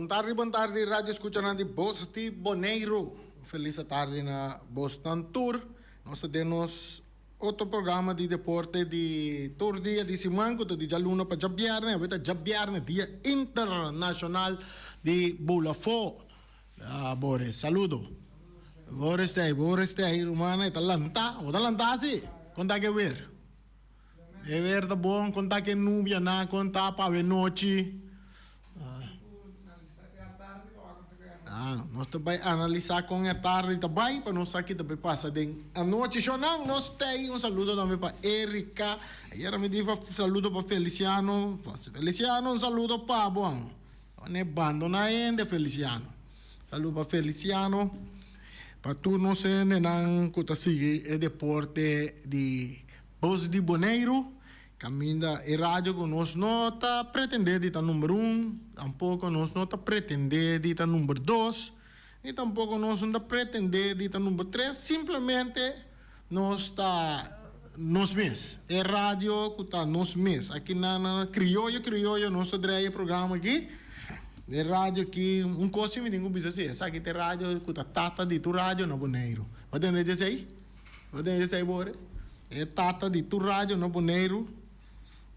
tardi, bon tardi radio escuchanan di Bos di Boneiru. Un feliz atardi na bosnan tur. Nos ta den nos otro programa di deporte di tur dia di siman cu ta di djaluna pa djabierne. Awe ta djabierne, dia internacional di bula fo. Ah, Boris, saludo. Boris ta ei, Boris ta ei, ruman, e ta lanta. Bo ta lanta si? Con ta ke weer? E weer ta bon, kon ta ke nubia nan, kon ta pa awe nochi. Ah, nos ta bai analisá kon e tardi ta bai pa nos sa ki ta bai pasa den anochi. Shonnan, nos ta ei un saludo tambe pa Erika. Ayera mi di saludo pa Feliciano. Feliciano, un saludo pa bo. No bandoná hende, Feliciano. Saludo pa Feliciano, pa tur nos hendenan ku ta sigui e deporte di Bos di Boneiru, kaminda e radio ku nos no ta pretendé di ta number un, tampoko nos no ta pretendé di ta number dos, ni tampoko nos no ta pretendé di ta number tres, simplemente nos ta nos mes, e radio ku ta nos mes. Aki na na krioyo krioyo nos ta drei e programa aki, e radio aki un kos si mi tin ku bisa si, esaki ta e radio ku ta tata di tur radio na Boneiru. Bo tende djesei? Bo tende djesei Boris? E tata di tur radio na Boneiru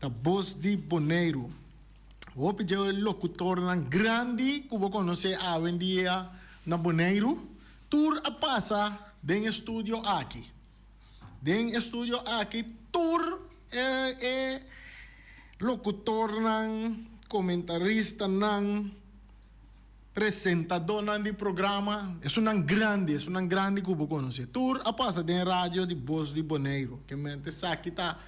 ta Bos di Boneiru. Hopi dje e lokutornan grandi ku bo konosé awendia na Boneiru, tur a pasa den e studio aki. Den e studio aki tur e e lokutornan, komentaristanan, Presentadónan di programa, esunnan grandi, esunnan grandi ku bo konosé, tur a pasa den radio di Bos di Boneiru. Ke mente esaki ta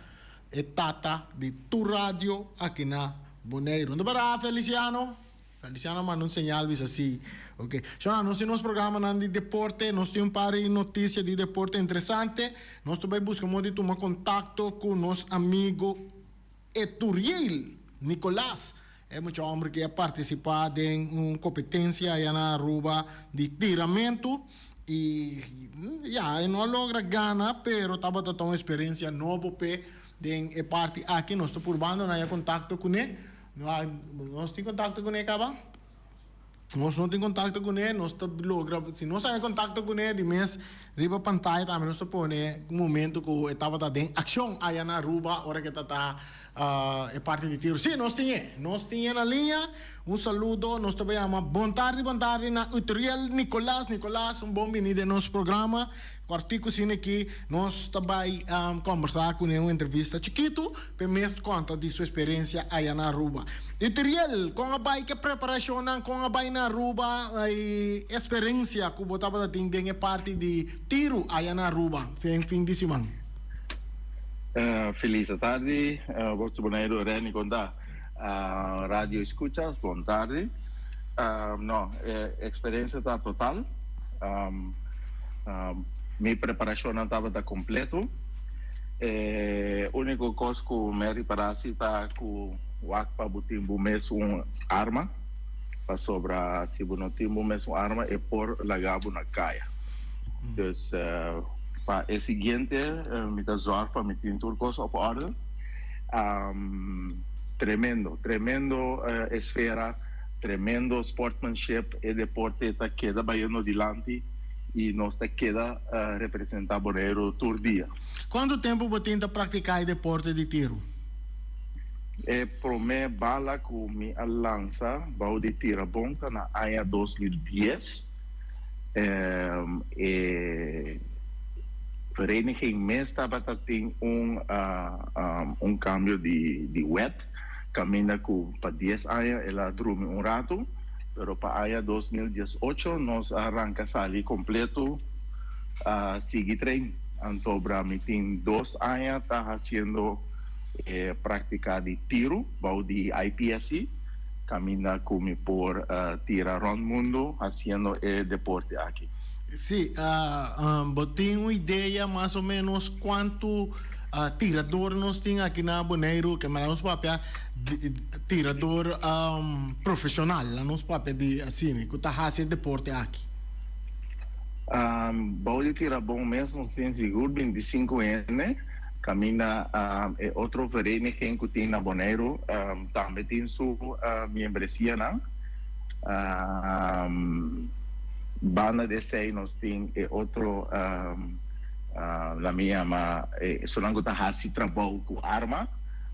e tata di tur radio aki na Boneiru. No ta para, Feliciano? Feliciano a manda un señal bisa si. Oke. Shona, nos tin nos programanan di deporte, nos tin un par di notisia di deporte interesante. Nos ta bai buska modo di tuma kontakto ku nos amigo Eturiel Nicolaas, e mucha homber ki a participa den un competencia aya na Aruba di tiramento y ya e no a logra gana pero tabata ta un experiencia nobo p'e den e parti aki. Nos ta purbando na haya contacto cune. Nos tin contacto cune caba? Nos no tin contacto cune, nos ta logra, si nos haña contacto cune di mes riba pantaya tambe nos ta pone un momento cu e tabata den accion aya na Aruba ora cu e ta ta e parti di tiro. Si, nos tin e, nos tin e na liña. Un saludo, nos ta yama bon tardi, bon tardi na Utriel Nicolas. Nicolas, un bon bini den nos programa. Kòrtiku asina aki nos ta bai kòmbersá kuné un entrevista chikitu p'e mes konta di su eksperensia aya na Aruba. Uteriel, kon a bai ku e preparashonnan, kon a bai na Aruba i eksperensia ku bo tabata tin den e parti di tiru aya na Aruba den fin di siman? Felis atardi, Bos di Boneiru, Renny kon ta? Radio escuchas, bon tardi. No, e experiencia ta total. Mi preparacionnan tabata completo. E unico cos cu mi a ripara si ta cu wak pa bo tin bo mes un arma, pasobra si bo no tin bo mes un arma e por laga bo na caya. Dus pa e siguiente mi ta zorg pa mi tin tur cos op orde. Tremendo, tremendo esfera, tremendo sportmanship, e deporte ta keda bayendo dilanti y nos ta keda representa Boneiru tur dia. Cuanto tempo bo tin ta practica e deporte di tiro? E prome bala cu mi a lansa bou di Tirabon ta na aña 2010. E vereniging mes tabata tin un un cambio di di wet caminda cu pa dies aña el a drumi un rato pero pa aña 2018 nos a ranca sali completo a sigui train anto bra mi tin dos aña ta haciendo e practica di tiro bou di IPSC. Caminda cu mi por tira rond mundo haciendo e deporte aki. Sí, bo tin un idea mas o menos cuanto tirador nos tin aki na Boneiru? Ke mara nos papia di tirador profesional, la nos papia di asina, cu ta haci e deporte aki. Bou di tira bon mes nos tin sigur 25 hende. Caminda e otro vereniging cu tin na Boneiru tambe tin su miembresianan. Banda di esei nos tin e otro lami yama esunnan ku ta hasi trabou ku arma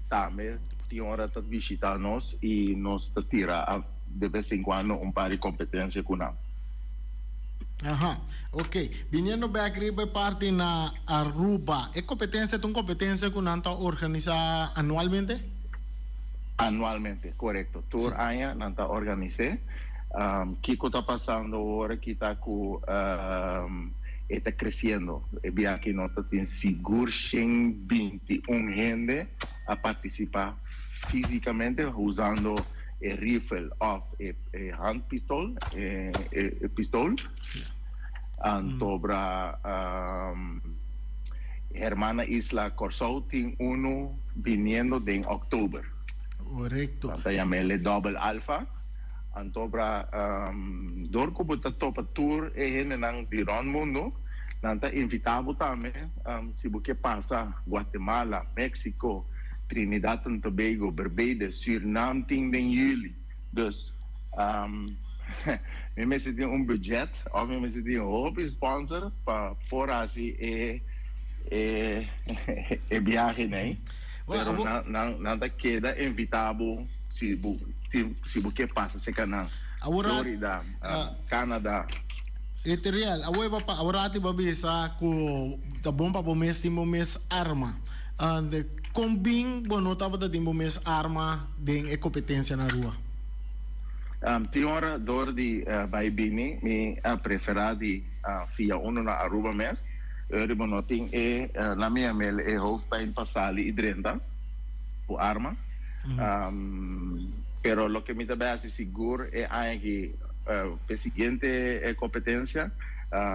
tambe tin ora ta bishita nos i nos ta tira de bes en kuando un par di kompetensia ku nan. Aha, ok. Biniendo bek riba e parti na Aruba, e kompetensia ta un kompetensia ku nan ta organisá anualmente? Anualmente, korekto. Tur aña nan ta organis'é. Kiko ta pasando awor aki ta ku e ta kresiendo. E bia aki nos ta tin sigur 121 hende a partisipá físikamente usando e rifel òf e handpistol, e pistol. Antobra Hermana Isla Kòrsou tin unu biniendo den òktober. Korekto. Nan ta yam'el e Double Alpha. Antobra dor ku bo ta topa tur e hendenan di rònt mundu, nan ta invitá bo tambe si bo ke pasa Guatemala, Mexico, Trinidad and Tobago, Barbados, Surinam tin den yüli. Dus mi mester tin un budget òf mi mester tin hopi sponsor pa por hasi e e biahe nei. Pero nan ta keda invitá bo si bo tin si bo ke pasa serka nan. Florida, Canada. Eteriel, awor e pa awor rati bo a bisa ku ta bon pa bo mes tin bo mes arma. Kon bin bo no tabata tin bo mes arma den e kompetensia na Rua? Tin ora dor di bai bini mi a preferá di fia unu na Aruba mes. Ora bo no tin e na mi a mel e hoofdpijn pa sali i drenta ku arma. Pero loke mi ta bai hasi sigur e aña aki p'e siguiente kompetensia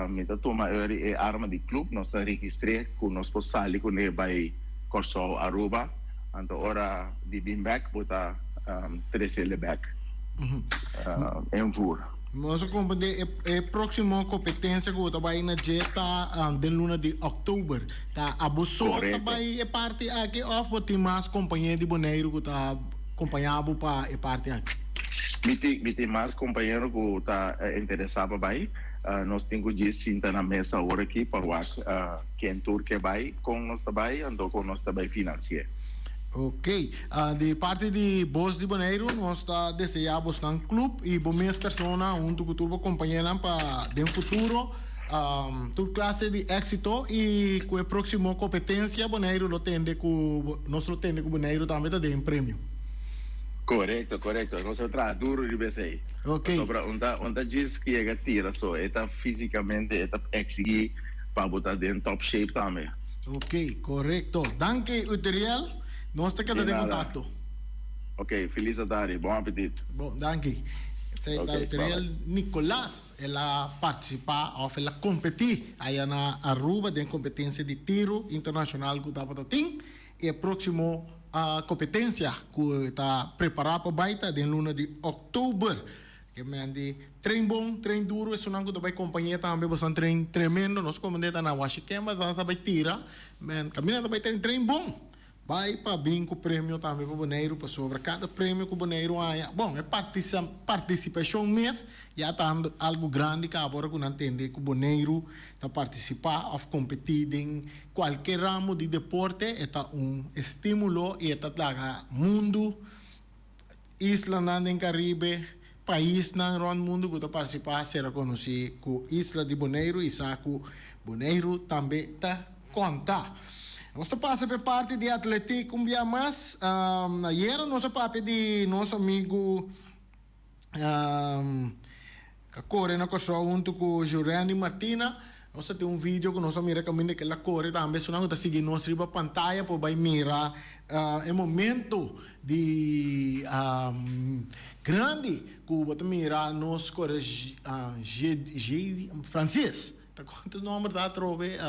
mi ta tuma ora e arma di club nos ta registr'é ku nos por sali kuné bai Kòrsou, Aruba. Anto ora di bin bèk bo ta tres'el bèk invoer. Nos a komprendé e próksimo kompetensia ku bo ta bai na dje ta den luna di òktober. Ta abo so ta bai e parti aki òf bo tin mas kompañé di Boneiru ku ta kompañá bo pa e parti aki? Mi tin mi tin mas kompañero ku ta interesá pa bai. Nos tin ku djis sinta na mesa awor aki pa wak ken tur ke bai, kon nos ta bai anto kon nos ta bai finansi'é. Ok. Di parti di Bos di Boneiru nos ta deseá bosnan club y bo mes persona hunto cu tur bo compañeronan pa den futuro tur clase di exito y cu e proximo competencia Boneiru lo tende cu nos lo tende cu Boneiru tambe ta den premio. Corecto, corecto. Nos a traha duro riba esey. Ok. Pasobra un ta un ta djis cu yega tira so e ta fisicamente e ta exigi pa bo ta den top shape tambe. Ok, korekto. Danki Uteriel. Nos ta keda den kontakto. Ok, felis atari. Bon apetit. Bon, danki. Esei ta Uteriel Nicolas. El a partisipá òf el a kompetí aya na Aruba den kompetensia di tiru internashonal ku tabata tin. E próksimo kompetensia ku ta prepará pa bai ta den luna di òktober. Ke men di train bon, train duro, esunnan ku ta bai kompañ'é tambe boso train tremendo, nos komand'é ta na Washikemba ta bai tira, men kaminda ta bai train, train bon, bai pa bin ku premio tambe pa Boneiru pasobra kada premio ku Boneiru haña, bon e partisipashon mes ya ta algu grandi kaba ora ku nan tende ku Boneiru ta partisipá òf kompetí den kualke ramo di deporte e ta un estímulo i e ta laga mundu. Islanan den Karibe, paisnan rònt mundu ku ta partisipá sera konosí ku isla di Boneiru i sa ku Boneiru tambe ta konta. Nos ta pasa pa e parti di atletik un bia mas. Ayera nos a papia di nos amigu A kore na Kòrsou huntu ku Jurandy Martina. Nos ta tin un video ku nos a mira kaminda ku el a kore tambe. Esunnan ku ta sigui nos riba pantaya por bai mira e momento di grandi ku bo ta mira nos kore Francis. Ta konta nomber ta atrobe?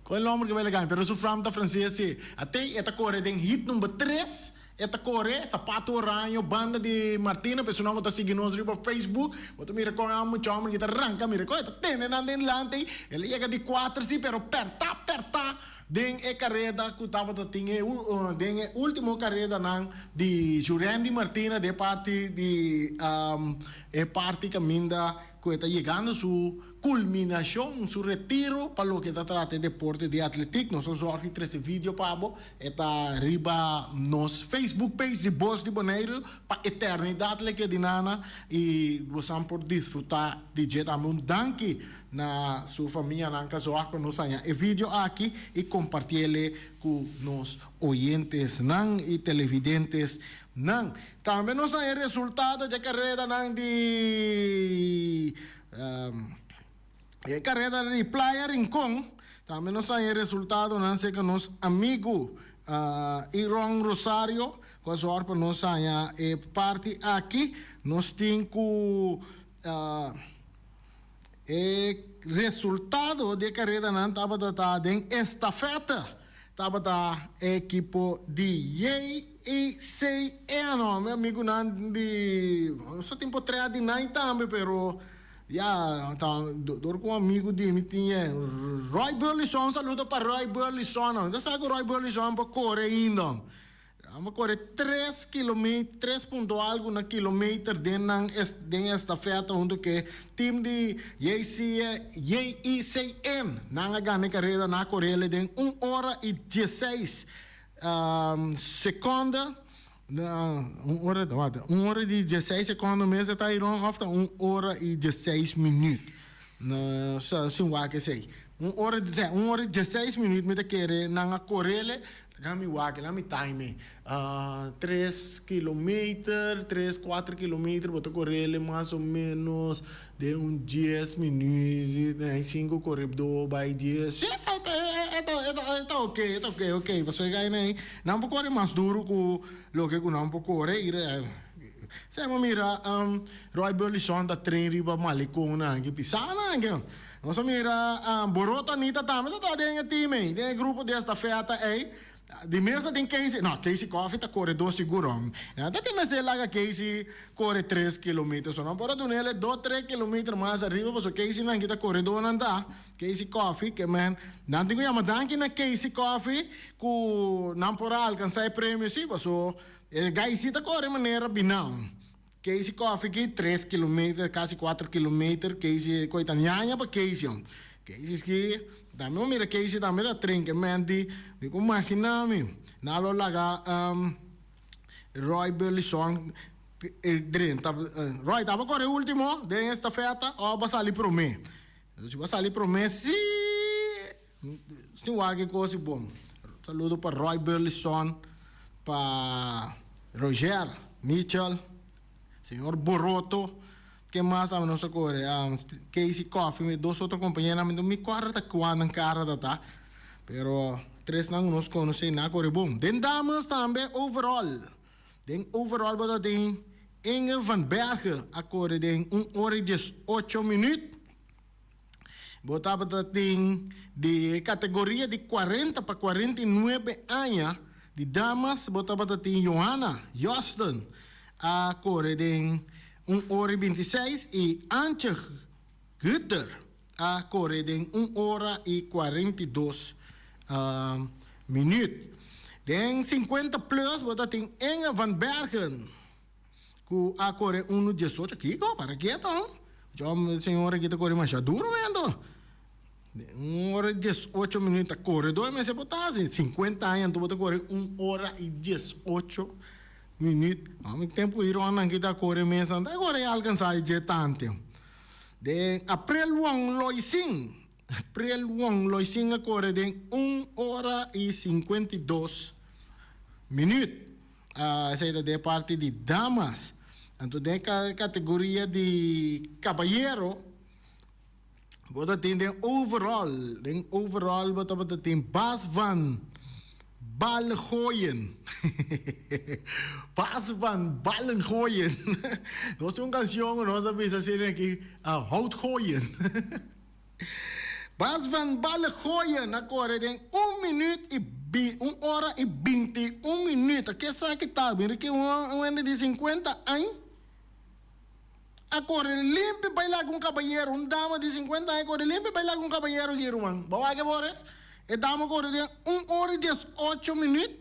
Kon e nomber ku bai laga mi? Pero su fam ta Francis si. Atei e ta kore den hit number tres. E ta kore, sapato oraño, banda di Martina, personan ku ta sigui nos riba Facebook, bo ta mira kon amo chòmber ki ta ranka, mira kon e ta tene nan den lante ei. El a yega di kuater si, pero pèrtá pèrtá den e kareda ku tabata tin e den e último karedanan di Jurendi Martina den parti di e parti kaminda ku e ta yegando su kulminashon, su retiro pa loke ta trata e deporte di atletik. Nos a zòrg di trese video pa bo. E ta riba nos Facebook page di Bos di Boneiru pa eternidat leke di nana i bosan por disfrutá di dje tambe. Un danki na su famianan ka zorg pa nos haña e video aki i kompartiele ku nos oyentesnan i televidentesnan. Tambe nos haña e resultado dje karedanan di E kareda di Playa Rincon tambe nos haña e resultadonan serka nos amigu Iron Rosario ku a zòrg pa nos haña e parti aki. Nos tin ku e resultado di e karedanan tabata ta den estafeta tabata e ekipo di JECN. Mi amigunan di nos a tin por trea di nai tambe pero. Ya, ta dor ku un amigu di mi tin e Roy Burleson, un saludo pa Roy Burleson. Mi ta sa ku Roy Burleson por kore ainda. A kore tres kilometer, tres punto algu na kilometer den nan den estafeta huntu ku e team di JC, JICN. Nan a gana e kareda, nan a korele den un ora i dieseis sekonde. Un ora, wak, un ora di dieseis sekondo mes e ta iron of ta un ora i dieseis minuut? No sa sin wak esei. Un ora, sè, un ora i dieseis minuut mi ta kere nan a korele. Laga mi wak, laga mi time. Tres kilometer, tres, kuater kilometer bo ta korele mas o menos Den un dies minuut, den sinku korebdó bai dies. Sí, e ta, e ta, e ta, e ta oké, e ta oké, oké. Pasobra e gainan ei, nan por kore mas duru ku loke ku nan por kore. I Sey bo mira Roy Burleson ta train riba malekonnan aki, pisanan aki. Nos a mira Boroto Anita tambe ta ta den e team ei, den e grupo di estafeta ei. Di mesa tin Casey, no, Casey Coffey ta koredó sigur hom. No ta tin mester laga Casey kore tres kilometer so, no por a duna el e dos tres kilometer mas ariba pasobra Casey nan kita koredónan ta. Casey Coffey, ke men, nan tin ku yama danki na Casey Coffey ku nan por a alkansá e premio si, paso e gai si ta kore manera binan. Casey Coffey ki tres kilometer, kasi kuater kilometer, Casey koe ta ñaña pa Casey hom. Casey ski, tambe bo mira Casey tambe ta trinka men di, mi por magina mi, nan lo laga Roy Burleson drenta, Roy taba kore ultimo den estafeta of bo a sali prome? Si bo a sali prome si, sin wak e kos si bon. Saludo pa Roy Burleson, pa Roger Mitchell, señor Boroto, ken mas tabata nos a kore? Casey Coffey, e dos otro compañeronan, mi no mi kòrda ta kua nan kara ta ta, pero tresnan ku nos konosé nan a kore bon. Den damas tambe overall, den overall bo ta tin Inge van Bergen a kore den un ora i diesocho minüt. Bo tabata tin di categoria di cuarenta pa 49 aña di damas bo tabata tin Johanna Josten a core den un ora y 26 y Antje Gutter a core den un ora y 42 minuut. Den 50 plus bo ta tin Inge van Bergen. Ku a kore unu diesocho kiko? Para keto. Djom señor aki ta kore masha duro men anto. Un ora y diesocho minuut ta kore dor mester por ta hasi. Sinkuenta aña anto bo ta kore un ora y diesocho minuut. Mi tempu i ronnan aki ta kore mes anto a kore alkansa e dje tante. Den aprel won Loisin, aprel won Loisin a kore den un ora y 52 minuut. Esei ta den e parti di damas. Anto den e kategoria di kabayero bo ta tin den overall, den overall bo tabata tin Bas van Balgooien. Bas van Balgooien. Nos tin un kanshon ku nos ta bisa asina aki, Houtgooien. Bas van Balgooien a kore den un minuut i. 1 ora i 21 minüt. Ke esaki ta? Mira ke un hende di 50 aña a kore limpi bai laga un kabayero, un dama di 50 aña kore limpi bai laga un kabayero aki ruman. Bo wak e Boris? E dama kore den 1 ora i 18 minüt.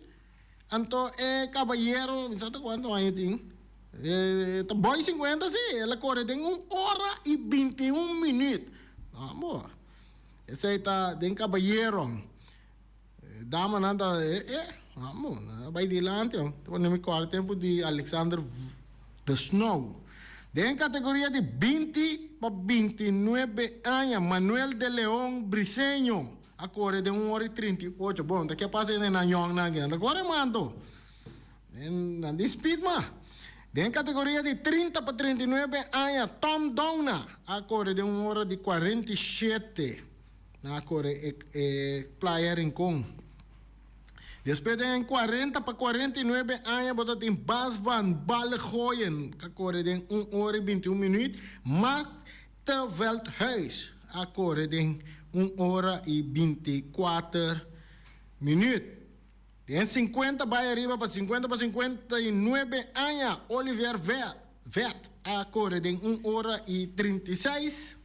Anto e kabayero, mi sa ta kuantu aña e tin, e ta boi 50 si, el a kore den 1 ora i 21 minüt. Amor. Esei ta den kabayero. Damanan ta e e amo nan a bai dilanti oh. Ta pone mi kòrda tempu di Alexander the Snow. Den kategoria di 20 pa 29 aña Manuel de Leon Briseño a kore den un ora i 38. Bon, ta ke pasa den nan yòngnan aki? Nan ta kore manto. Nan di speed ma. Den kategoria di 30 pa 39 aña Tom Downa a kore den un ora di 47. Nan a kore e e Playa Rincon. Despues den 40 pa 49 aña bo ta tin Bas van Ballegooyen ta kore den un ora i 21 minuut. Mark te Veldhuis a kore den un ora i 24 minuut. Den 50 bai ariba pa 50 pa 59 aña Olivier Vet a kore den un ora i 36.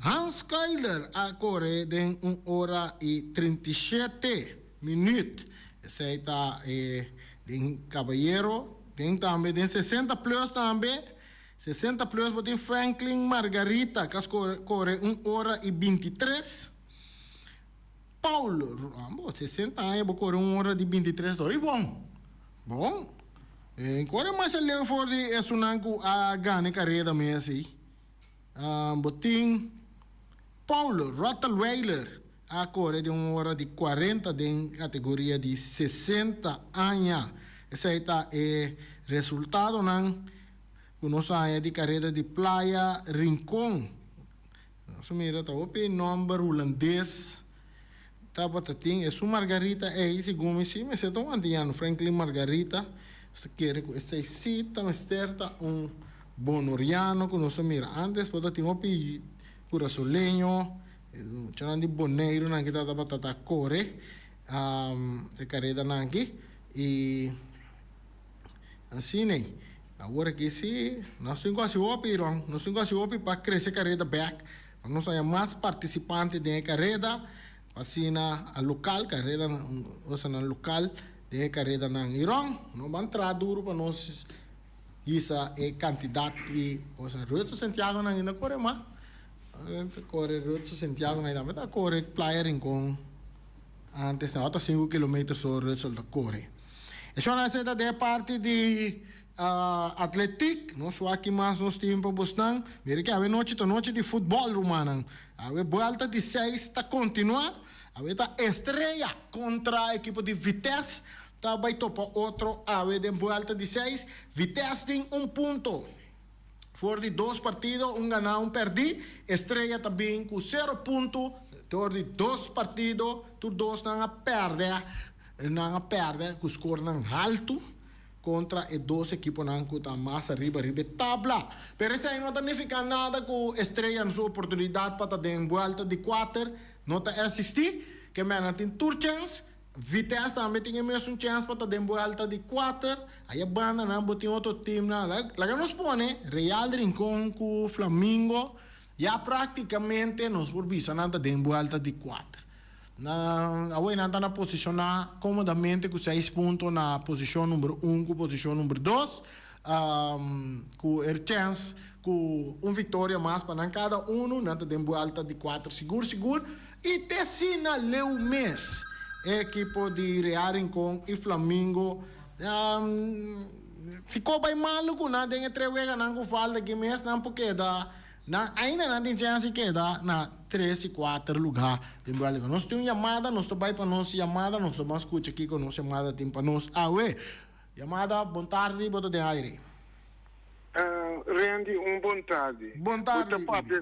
Hans Kuiler a kore den un ora i 37 minuut. Esei ta e den kabayero. Den tambe den 60 plus tambe. 60 plus bo tin Franklin Margarita ku a kore un ora i 23. Paul, bo 60 aña bo kore un ora di 23 ta hopi bon. Bon. Kore masha leu for di esunnan ku a gana e kareda mes ei. Bo tin Paul Rottelweiler a kore den un ora di 40 den kategoria di 60 aña. Esei ta e resultadonan ku nos a haña di kareda di Playa Rincon. Nos a mira ta hopi nòmber hulandes tabata tin. Esun Margarita ei segun mi si mester ta un antiano, Franklin Margarita. Nos ta kere ku esei si ta mester ta un bonoriano ku nos a mira antes por ta tin hopi kurasoleño, muchanan di Boneiru nan ki tabata ta kore e karedanan aki i asina ei. Awor aki si nos tin ku hasi hopi Iron, nos tin ku hasi hopi pa krese kareda bek, pa nos haya mas partisipante den e kareda, pa asina a lokal, kareda osanan lokal den e karedanan. Iron, no ban traha duru pa nos hisa e kantidat di osa. Ruetso Santiago nan ainda kore mas, kore Ruetso Santiago nan tambe ta kore Playa Rincon antes, awor ta sinku kilometer so Ruetso ta kore. E shon a seta den e parti di atletik. Nos wak ki mas nos tin pa bosnan. Mira ki awe nochi ta nochi di futbòl, rumannan. Awe buelta di seis ta kontinuá. Awe ta Estrella kontra ekipo di Vitesse ta bai topa otro awe den buelta di seis. Vitesse tin un punto for di dos partido, un ganá un pèrdí. Estrella ta bin ku sero punto for di dos partido, tur dos nan a pèrdè. Nan a pèrdè ku skornan haltu kontra e dos ekiponan ku ta mas ariba riba e tabla. Pero esei no ta nifiká nada ku Estrella su oportunidat pa ta den buèlta di kuater no ta eksistí. Ke mènan tin tur chèns. Vitesse tambe tin e mesun chèns pa ta den buèlta di kuater. Aya bandanan bo tin otro timnan. Laga nos pone Real Rincon ku Flamingo ya práktikamente nos por bisa nan ta den buèlta di kuater. Nan awor nan ta na posishoná komodamente ku seis punto na posishon number un ku posishon number dos, ku e chèns ku un viktoria mas pa nan kada unu, nan ta den buèlta di kuater sigur sigur. I te asina leu mes e ekipo di Real Rincon i Flamingo si ko bai malu ku nan den e tres weganan ku falta aki mes nan por keda. Nan ainda nan tin chèns di keda na tres i kuater lugá den Bèlgika. Nos tin un yamada, nos ta bai pa nos yamada, nos ta ban skucha kiko nos yamada tin pa nos awe. Yamada, bon tardi, bo ta den aire. Randy, un bon tardi. Bon tardi, Bo ta papia,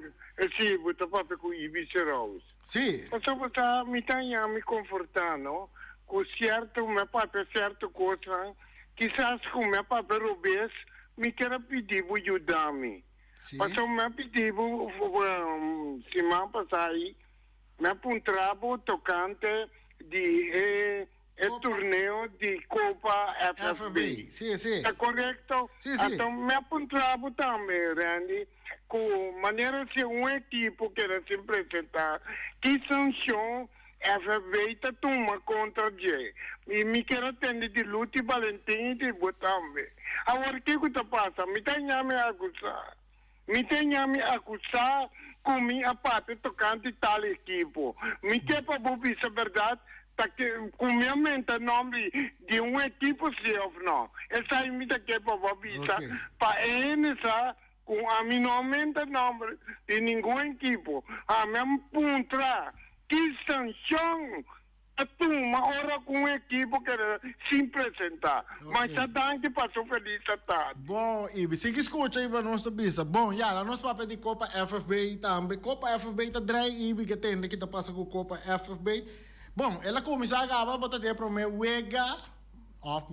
si, bo ta papia ku Ibi Serous. Si. Pasobra ta, mi ta haña mi konfortá, no, ku sierto, mi a papia sierto kosnan, kisas ku mi a papia robes, mi kier a pidi bo yuda mi. Pasobra mi a pidi bo siman pasá ei, mi a puntra bo tokante di e e torneo di Copa FFB. Si, si. Ta korekto? Si, si. Anto mi a puntra bo tambe, Randy, ku manera si un ekipo keda sin presentá, ki sanshon FFB ta tuma kontra dje? I mi kier a tende di Luti Balentin i di bo tambe. Awor kiko ta pasa? Mi ta ña mi akusá. Mi ta ña mi akusá ku mi a papia tokante tal ekipo. Mi ke pa bo bisa bèrdat, ta ke ku mi a menta nòmber di un ekipo si òf nò. Esei mi ta ke pa bo a bisa pa e hende sa ku ami no a menta nòmber di ningun ekipo. Ami a puntra ki sanshon a tuma ora cu un ekipo keda sin presenta. Masha danki pa su feliz tardi. Bon, Ibi. Sigui scucha, Ibi, nos ta bisa. Bon, ya, la nos papia di Copa FFB tambe. Copa FFB ta drei, Ibi, ke tende ki ta pasa cu Copa FFB. Bon, el a cuminsa caba, bo ta den e prome wega, of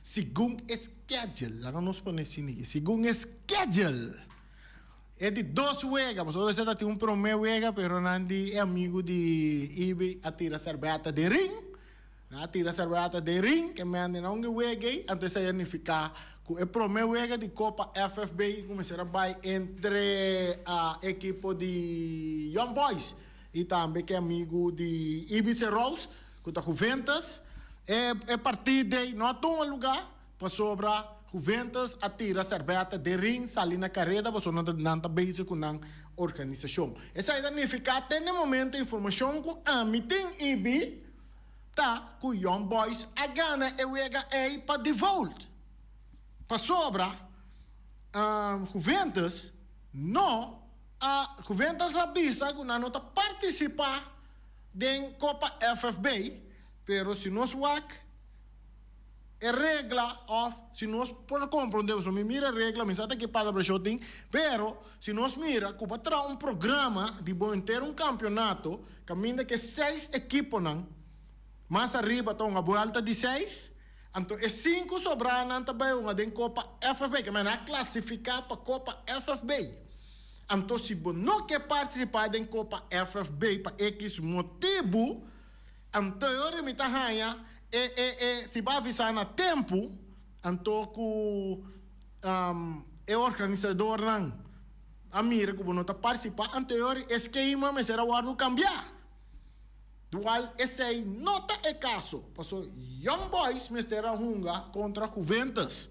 segun e schedule, laga nos pone asina aki, segun e schedule. E di dos wega, pasobra esei ta tin un promé wega, pero nan di e amigu di Ibi a tira serbeta den ring. Nan a tira serbeta den ring, ke mende nan un wega ei, anto esei a nifiká ku e promé wega di Kopa FFB kuminsá a bai entre ekipo di Young Boys i tambe ke amigu di Ibi Serous ku ta Juventus. E partido ei no a tuma lugá. Pasobra Juventus a tira serbeta den ring sali na kareda pasobra nan ta nan ta bezig ku nan organisashon. Esei ta nifiká te na e momento informashon ku ami tin ibi ta ku Young Boys a gana e wega ei pa default. Pasobra Juventus no a Juventus a bisa ku nan no ta partisipá den Kopa FFB pero si nos wak. E regla of si nos por comprende pasobra mi mira e regla mi sa ta ki palabra sho tin pero si nos mira cu pa traha un programa di bo henter un campeonato caminda ke seis equiponan mas ariba ta hunga buelta di seis anto e cinco sobranan ta bay hunga den copa FFB ke men a clasifica pa copa FFB anto si bo no ke participa den copa FFB pa equis motibu anto e ora mi ta haya E e e si bo avisá na tempu, anto ku e organisadornan a mira ku bo no ta partisipá, anto e ora e skema mester a wòrdu kambiá. Dual esei no ta e kaso, pasobra Young Boys mester a hunga kontra Juventus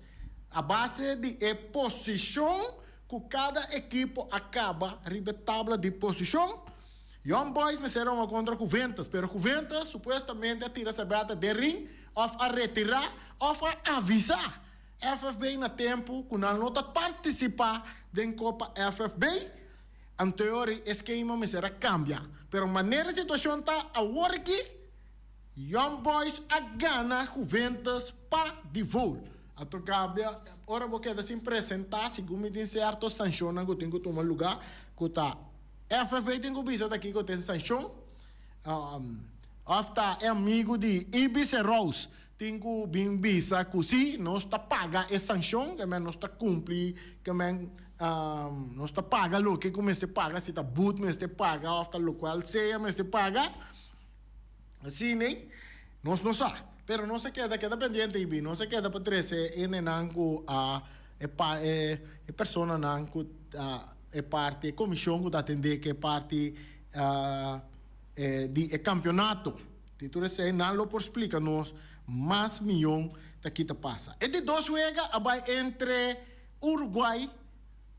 a base di e posishon ku kada ekipo a kaba riba e tabla di posishon. Young Boys mester a hunga kontra Juventus, pero Juventus supuestamente a tira serbeta den ring òf a retirá òf a avisá FFB na tempu ku nan no ta partisipá den Kopa FFB. Anteori e skema mester a kambia, pero manera e situashon ta awor aki, Young Boys a gana Juventus pa default. Anto kambia ora bo keda sin presentá, segun mi tin sierto sanshonnan ku tin ku tuma lugá ku ta. FFB tin ku bisa ta kiko ten sanshon òf ta e amigu di Ibis e Rose tin ku bin bisa ku si nos ta paga e sanshon ke men nos ta kumpli ke men nos ta paga loke ku mester paga si ta but mester paga òf ta lokual sea mester paga asina nos no sa pero nos a keda keda pendiente Ibi nos a keda pa trese e nenan ku a e personanan ku ta e parti e komishon ku ta atendé ku e parti di e kampionato. Di tur esei nan lo por splika nos mas mion ta ki ta pasa. E di dos wega a bai entre Uruguay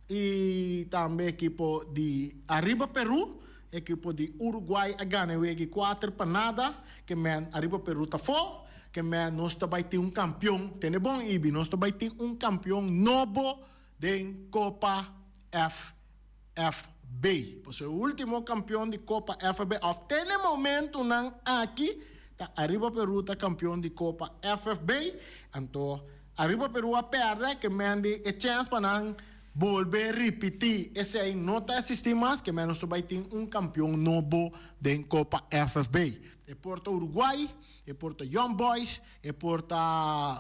i tambe ekipo di Arriba Peru. Ekipo di Uruguay a gana e wega i kuater pa nada. Ke men Arriba Peru ta fo. Ke men nos ta bai tin un kampion. Tene bon Ibi, nos ta bai tin un kampion nobo den Kopa FFB. Pasobra e ultimo kampion di Kopa FFB of te na e momentunan aki ta Arriba Peru ta kampion di Kopa FFB. Anto Arriba Peru a pèrdè ke men di e chèns pa nan bolbe ripití esei no ta eksistí mas ke men nos ta bai tin un kampion nobo den Kopa FFB. E por ta Uruguay, e por ta Young Boys, E por ta,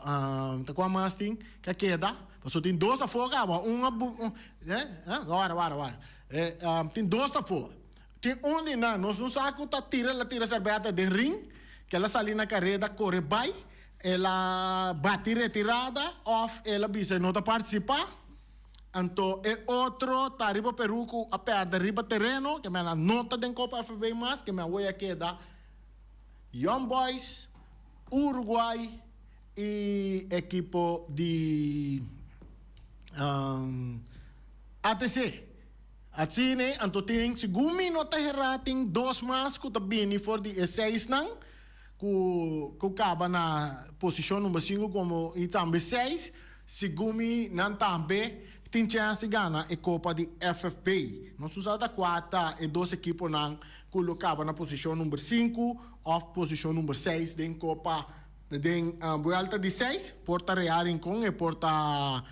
ta kua mas tin ke a keda? Pasobra tin dos afó kaba, un a bu, eh, wara, wara, wara. E, tin dos afó. Tin un di nan, nos no sa ku ta tira, el a tira serbeta den ring, Ku el a sali na kareda kore bai, el a bati retirada òf el a bisa e no ta partisipá. Anto e otro ta riba Peru ku a pèrdè riba tereno, ke men a no ta den Kopa FB mas, ke men awor a keda Young Boys, Uruguay i ekipo di ATC. Asina anto tin, segun mi no ta herá, tin dos mas ku ta bini for di e seisnan ku ku kaba na posishon number sinku komo i tambe seis. Segun mi nan tambe tin chèns di gana e kopa di FFB. Nos usa ta kua ta e dos ekiponan ku lo kaba na posishon number sinku òf posishon number seis den kopa den buelta di seis. Por ta Real Rincon e por ta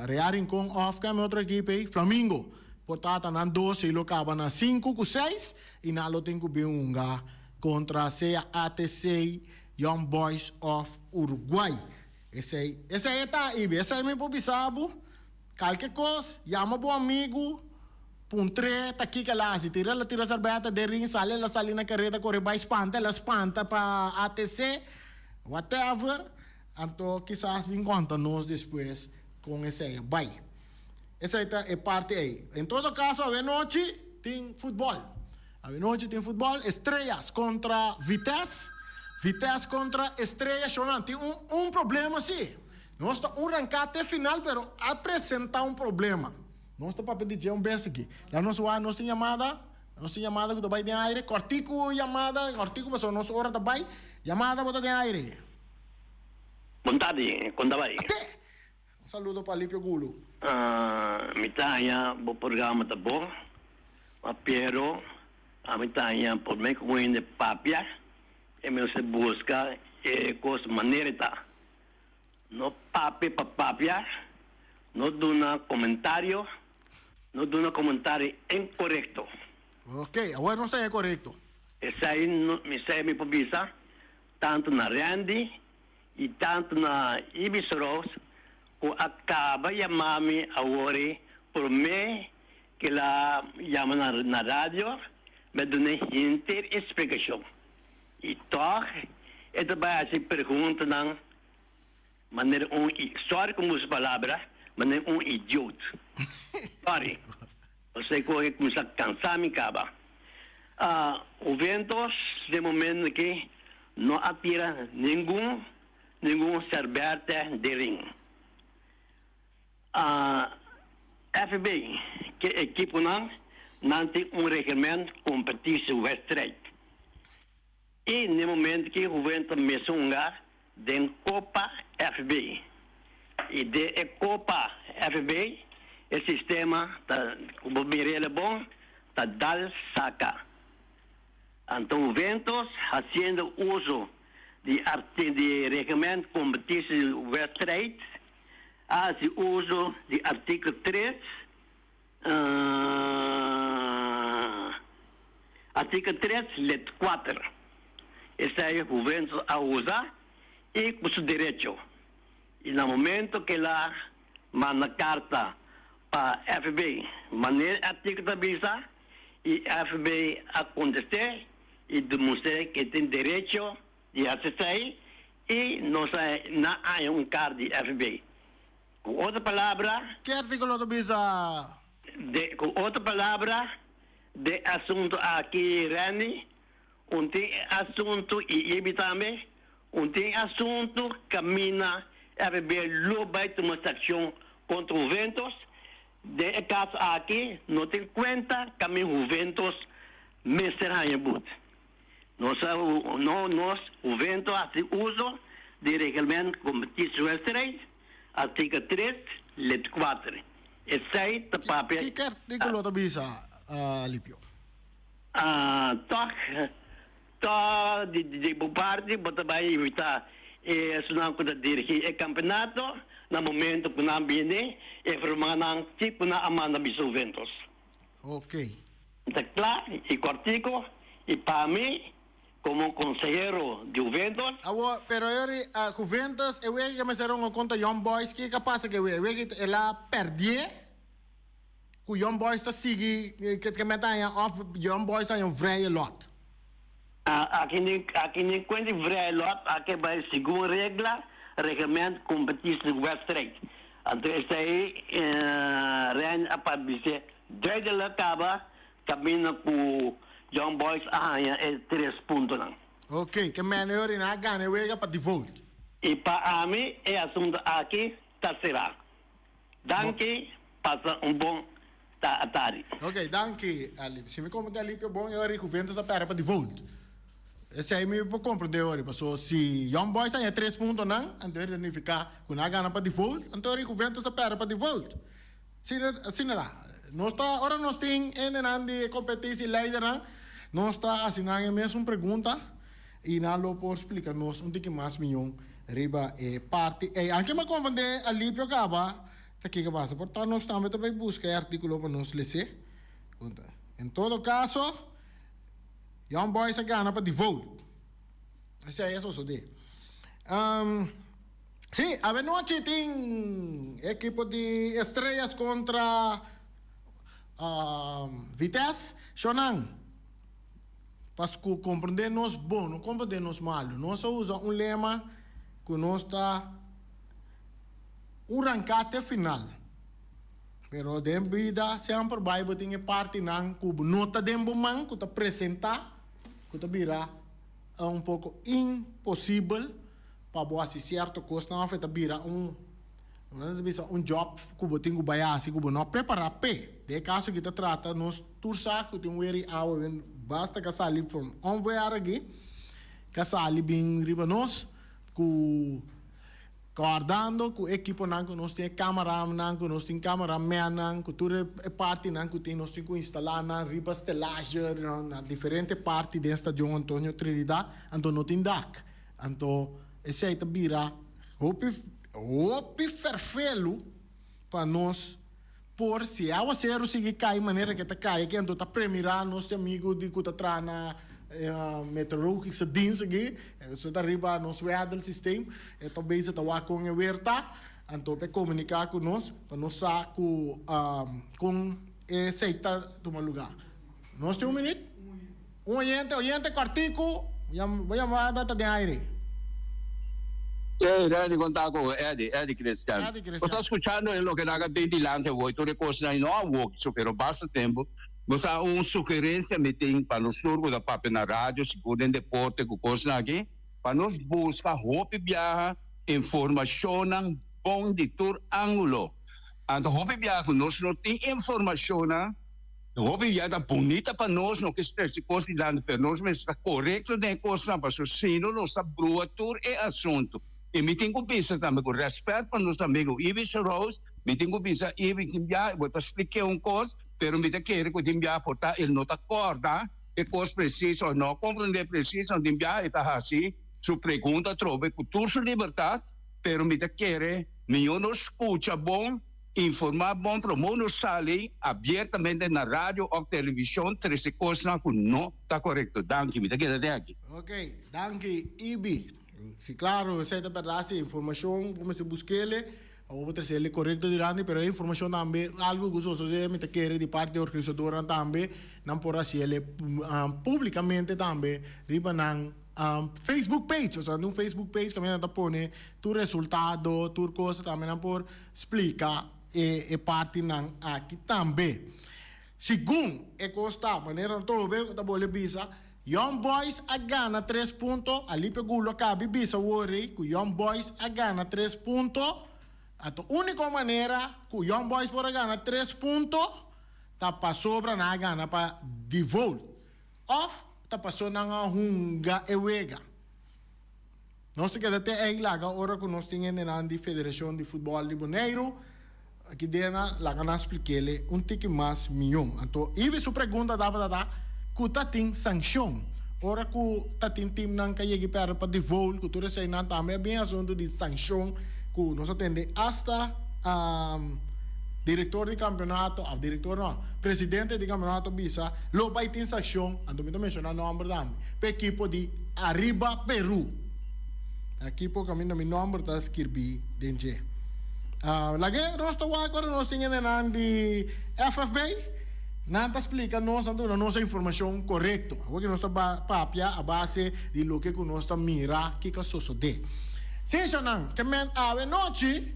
Real Rincon òf kende otro ekipo ei? Flamingo. Por ta ta nan dos ei lo kaba na sinku ku seis i nan lo tin ku bin hunga kontra sea ATC, Young Boys òf Uruguay. Esei, esei e ta, Ibi. Esei mi por bisa bo. Kalke kos, yama bo amigu, puntr'é ta kiko el a hasi. Tira el a tira serbeta den rin, sali el a sali na kareda kore bai spanta, el a spanta pa ATC, whatever. Anto kisas bin konta nos despues kon esei a bai. Esei ta e parti ei. En todo kaso awenochi tin futbòl. Awenochi tin futbòl, Estrellas kontra Vitesse. Vitesse kontra Estrellas. Shownan, tin un un problema si. Nos ta un ranká te final pero a presentá un problema. Nos ta papia di dje un bes aki. La nos wak nos tin yamada, nos tin yamada ku ta bai den aire. Kòrtiku yamada, kòrtiku pasobra nos ora ta bai. Yamada bo ta den aire. Bon tardi, kon ta bai? Ate! Un saludo pa Alipio Gulu. Mi ta haña bo programa ta bon, ma pero ami ta haña por me ku hende papia e mester buska e kos manera e ta. No papia pa papia, no duna komentario, no duna komentario inkorekto. Ok, awor nos ta inkorekto. Esei no, esei mi por bisa tantu na Randy i tantu na Ibis Rose ku a kaba yama mi awor promé ku el a yama na radio, mi a dun'é henter e splikashon. I tòg e ta bai hasi preguntanan manera un, sòri ku mi usa palabra, manera un idiot. Sòri. Pasobra e kos a kuminsá kansa mi kaba. Juventus den momento aki no a tira ningun ningun sèrbètè den ring. FB ke ekiponan nan tin un reglement kompetitiewedstrijd. I n'e momento ki Juventus mester hunga den Kopa FB. I den e Kopa FB e sistema ta ku bo mira el bon ta dal saka. Anto Juventus hasiendo uso di di reglement kompetitiewedstrijd a hasi uso di artíkulo tres Artíkulo tres, let kuater. Esei Juventus a usa i ku su derecho. I na momento ku el a manda karta pa FB manera e artíkulo ta bisa i FB a kontest'é i demostr'é ku e tin derecho di hasi esei i nos a na haña un karta di FB. Ku otro palabra. Ke artíkulo ta bisa? De, ku otro palabra, de asuntu aki, Randy, un tin asuntu i Ibi tambe, un tin asuntu kaminda FB lo bai tuma sakshon kontra Juventus. Den e kaso aki no tin kuenta kaminda Juventus mester haña but. Nos a no nos Juventus hasi uso di reglement competitiewedstrijd, artikel tres, lid kuater. Esei ta papia. Kiko artíkulo ta bisa, Alipio? Tòg, tòg di di bo parti bo ta bai invitá e esunnan ku ta dirigí e kampeonato na momento ku nan bini informá nan kiko nan a manda bisa Juventus. Ok. Ta kla i kòrtiku i pa mi komo konsehero di Juventus. Awor, pero e ora Juventus e wega ke mester ronga kontra Young Boys, ke ka pasa ku e wega? E wega el a pèrdie ku Young Boys ta sigui ke meta haña òf Young Boys haña un vrije lot? Aki ni aki ni kuenti vrij lot, aki bai segun regla, reglement competitie wedstrijd. Anto esei Rein a pa bis'é duidelijk kaba kaminda ku Young Boys a haña e tres puntonan. Ok, ke mene ora nan a gana e wega pa default. I pa ami e asuntu aki ta será. Danki, pasa un bon tardi. Ok, danki Alipio. Si mi comprende Alipio bon, e ora Juventus a perde pa default. Esei mi por comprende ora, paso si Young Boys a haña tres puntonan, anto e significa cu nan a gana pa default, anto ora Juventus a perde pa default. Asina ta. Nos ta, ora nos tin hendenan di e competitie leidernan, nos ta haci nan e mesun pregunta y nan lo por splica nos un tiki mas miyon riba e parti ey. Anke mi a comprende Alipio caba ta kico pasa. Por ta nos tambe ta bay busca e articulo pa nos lese. En todo caso, Young Boys a gana pa default. Esey a sosode. Sí, avenochi tin ekipo di Estrellas kontra Vitesse. Shonan, pa ku komprendé nos bon, no komprendé nos malu. Nos a usa un lema ku nos ta un ranká te final. Pero den bida semper bai bo tin e partinan ku bo no ta den bo man, ku ta presentá, ku ta bira un poko imposibel. Pa bo hasi sierto kosnan òf e ta bira un, nan ta bisa un job ku bo tin ku bai hasi ku bo no a prepará p'e. Den e kaso aki ta trata nos tur sa ku tin un weri awa den basta ka sali from onweer aki ka sali bin riba nos ku kòrdando ku e ekiponan ku nos tin e kameranan ku nos tin kameramennan ku tur e partinan ku tin nos tin ku instalá nan riba stelage na diferente parti den stadion Antonio Trinidad anto no tin dak. Anto esei ta bira hopi hopi ferfelu pa nos por si e awaseru sigui kai manera ke ta kai aki anto ta premirá nos di amigu di ku ta traha na meteorologische dienst aki eso ta riba nos weathersysteem e ta bezig ta wak kon e weer ta anto pa e komuniká ku nos pa nos sa ku kon esei ta tuma lugá. Nos tin un minuut? Un oyente, oyente kòrtiku, bo yamada ta den aire. Ey, Randy, kon ta ku Eddie, Eddie Christian. Eddie Bo ta Christian. skuchando e loke nan a tin dilanti awor, tur e kosnan i no awor kiso, pero basta tempu. Bo sa un sugerensia mi tin pa nos tur ku ta papia na radio, sigur den deporte ku kosnan aki, pa nos buska hopi biaha informashonnan bon di tur ángulo. Anto hopi biaha ku nos no tin informashonnan, Hopi ya ta bunita pa nos, no ke stresi kos dilanti, pero nos mester ta korekto den e kosnan, pasobra si no nos ta brua tur e asuntu. I mi tin ku bisa tambe ku rèspèt pa nos amigu Ibi Rose, mi tin ku bisa Ibi tin bia bo ta splik'é un kos, pero mi ta kere ku tin bia por ta el no ta kòrda e kos presis òf no a komprendé presis, òf tin bia e ta hasi su pregunta atrobe ku tur su libertat, pero mi ta kere mihó nos skucha bon. Informá bon promó no sali abiertamente na radio òf televishon trese kosnan ku no ta korekto. Danki, mi ta keda te aki. Ok, danki Ibi. Si klaro, esei ta bèrdat, si informashon bo mester busk'el, abo bo trese el korekto dilanti, pero e informashon tambe algu ku sosodé mi ta kere di parti di organisadornan tambe nan por hasi el públikamente tambe riba nan Facebook page. Osea, un Facebook page kaminda nan ta pone tur resultado, tur kos tambe nan por Splika e e partinan aki tambe. Segun e kos ta, manera Tobe ta bole bisa, Young Boys a gana tres punto, Alipe Gulo a kabi bisa wori ku Young Boys a gana tres punto, anto uniko manera ku Young Boys por a gana tres punto ta pasobra nan a gana pa default òf ta paso nan a hunga e wega. Nos ta keda te ei laga ora ku nos tin hendenan di Federashon di Futbòl di Boneiru aki dena laga nan splik'ele un tiki mas mion. Anto Ibi su pregunta tabata ta ku ta tin sankshon ora ku ta tin timnan ka yegi pèrdè pa default ku tur eseinan tambe a bin asuntu di sankshon ku nos a tende asta direktor di kampionato òf direktor no presidente di kampionato bisa lo bai tin sankshon anto mi ta menshona nòmber tambe pa ekipo di Ariba Peru. Ekipo kaminda mi nòmber ta skirbí den dje. Lag'é nos ta wak ora nos tin hendenan di FFB. Nan ta splika nos, nan ta duna nos e informashon korekto. Awor ki nos ta papia a base di loke ku nos ta mira kiko a sosodé. Seshonan, ke men awe nochi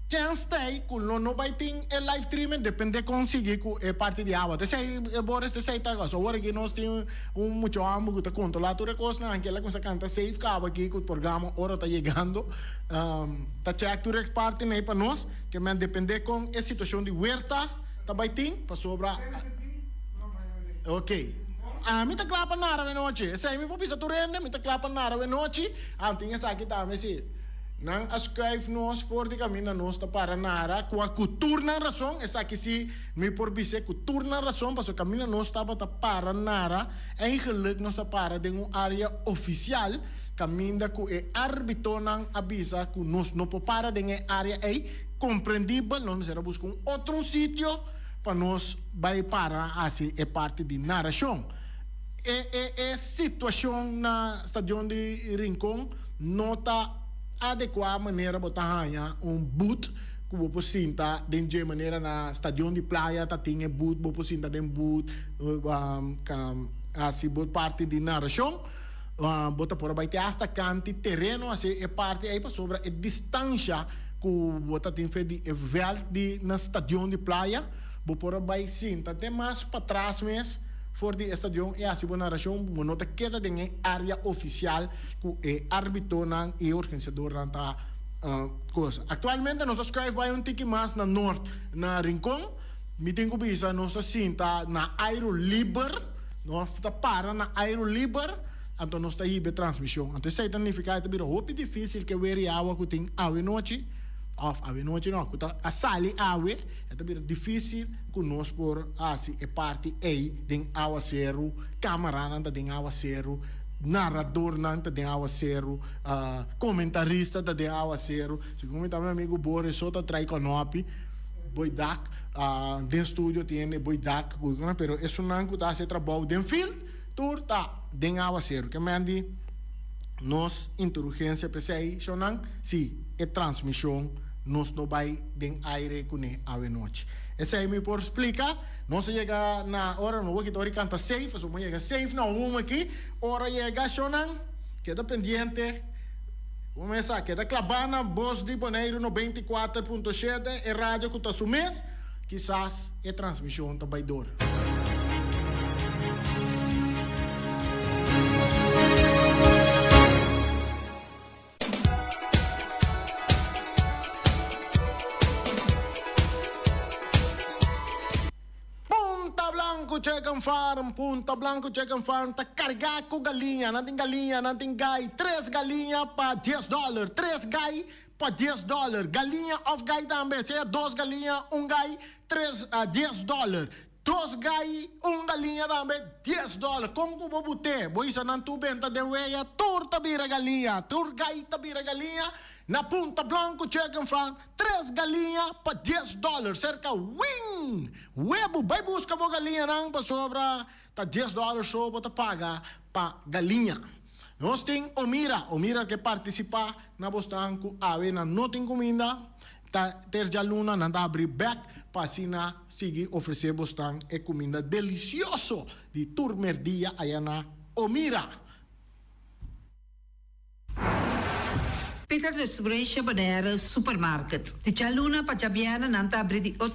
chèns t'ei ku lo no bai tin e live streaming dependé kon sigui ku e parti di awa. T'esei Boris, t'esei ta kos. Awor aki nos tin un mucha hòmber ku ta kontrolá tur e kosnan, anke el a kuminsá kanta safe kaba aki ku programa ora ta yegando. Ta chèk tur e partinan ei pa nos. Ke men dependé kon e situashon di wer ta. Ta bai tin pasobra. Ok. Ami ta kla pa nara wenochi. Esei mi por bisa tur hende, mi ta kla pa nara wenochi. Ah, tin esaki tambe si. Nan a skuif nos for di kaminda nos ta para nara kua ku tur nan rason. Esaki si mi por bis'é ku tur nan rason pasobra kaminda nos tabata para nara, eigenlik nos ta para den un área ofisial kaminda ku e árbitonan a bisa ku nos no por para den e área ei. Komprendibel, nos mester a buska un otro sitio pa nos bai para hasi e parti di narashon. E e e situashon na stadion di Rincon no ta adekuá manera bo ta haña un booth ku bo por sinta den dje manera na stadion di Playa ta tin e booth bo por sinta den booth hasi bo parti di narashon. Bo ta por a bai te asta kanti tereno hasi e parti ei pasobra e distansha ku bo ta tin fe di e vèlt di na stadion di Playa, bo por a bai sinta te mas patras mes for di e stadion i hasi bo narashon, bo no ta keda den e área ofisial ku e árbitonan i e organisadornan ta kosa. Aktualmente nos a skùif bai un tiki mas na nort na Rincon, mi tin ku bisa nos ta sinta na airu liber, nos ta para na airu liber. Anto nos ta hiba e transmision. Anto esei ta nifiká e ta bira hopi difísil ke wer i awa ku tin awe nochi, òf awe nochi no, ku ta a sali awe, e ta bira difísil ku nos por hasi e parti ei den awaseru, kamaranan ta den awaseru, naradornan ta den awaseru, komentarista ta den awaseru. Segun mi ta mi amigu Boris so ta trai kònòpi, boi dak, den studio tin hende boi dak, pero esunnan ku ta hasi e trabou den field, Tur ta den awaseru. Ke men di nos inteligensia p'esei, shownan? Si, e transmishon nos no bai den aire kuné awenochi. Esei mi por splika. Nos a yega na ora, no wak ora kanta safe, pasobra bo yega safe na home aki. Ora yega, shownan, keda pendiente. Bo mes sa, keda klabá na Bos di Boneiru 94.7, e radio ku ta su mes. Kisas e transmishon ta bai dor. Punta Blanco Chicken Farm, Punta Blanco Chicken Farm ta carga cu galiña. Nan tin galiña, nan tin gai. Tres galiña pa dies dollar. Tres gai Pa dies dòler. Galiña òf gai tambe, sea dos galiña, un gai, tres, dies dòler. Dos gai, un galiña tambe, dies dòler. Kon ku bo but'é? Bo hisa nan tur benta den wea, tur ta bira galiña, tur gai ta bira galiña. Na Punta Blanco Chicken Farm, tres galiña pa dies dòler. Serka Wing! Webu, bai buska bo galiñanan pasobra ta dies dòler so bo ta paga pa galiña. Nos tin Omira, Omira ke partisipá na bosnan ku awe nan no tin kuminda, ta ter djaluna nan ta habri bèk pa asina sigui ofresé bosnan e kuminda delisioso di tur merdia aya na Omira. Peter's Restauration Bonaire Supermarket. Di djaluna pa djabièrnè nan ta habri di ocho.